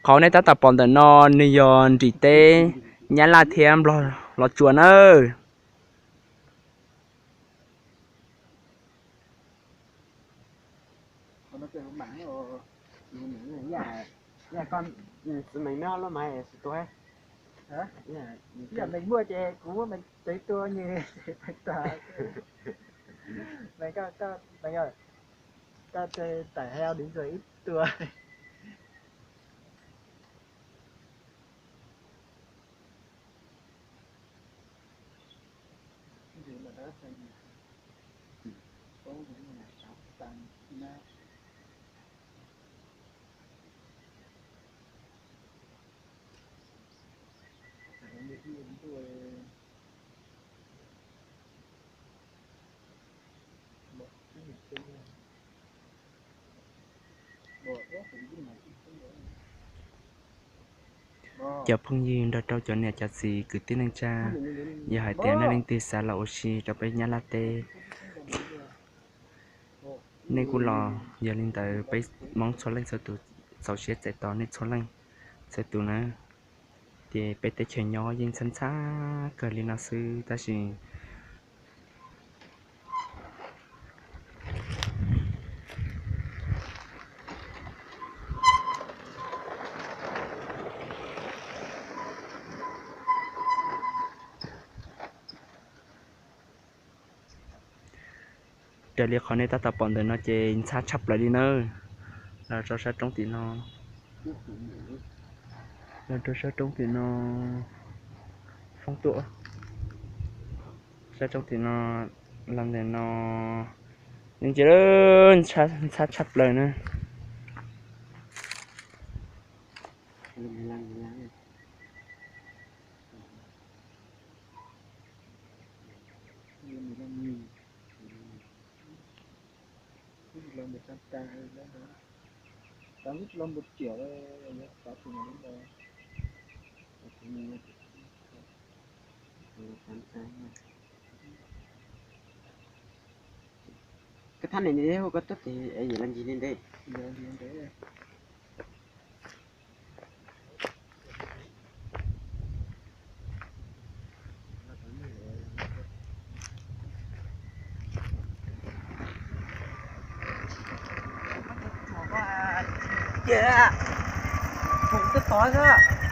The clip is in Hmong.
Qhov nej tab tom pom ntawm no nws yog nrim teb Nyab Laj thiab Nplog los tsuas nawb. Mej muaj ces kuv muab mej tsev tua nyem. Mej, koj tawm hais ib tua. Cov phooj ywg nrog rau cov niam cov txiv kwv tij neej tsa, yog hais tias nej leej twg xav los ua si rau peb Nyab Laj teb, nej kuj los. Yog li ntawd peb Hmoob txhua leej txhua tus txaus siab txais tos nej txhua leej txhua tus na. Ces peb teb chaws nyob yeej ntxhab ntxhab kawg li no xwb tab sis raws li qhov nej tab tom pom ntawm no ces ntxhab tshaj plaws li nawb. Los rau sab roob tim no, los rau sab roob tim no, foob tuaj sab roob tim no, los ntawm no, ntsia, ntxhab tshaj plaws na. Koj thab nim hu koj tuaj tes yim los ncig li ntej. Ces, hum twb tod xwb.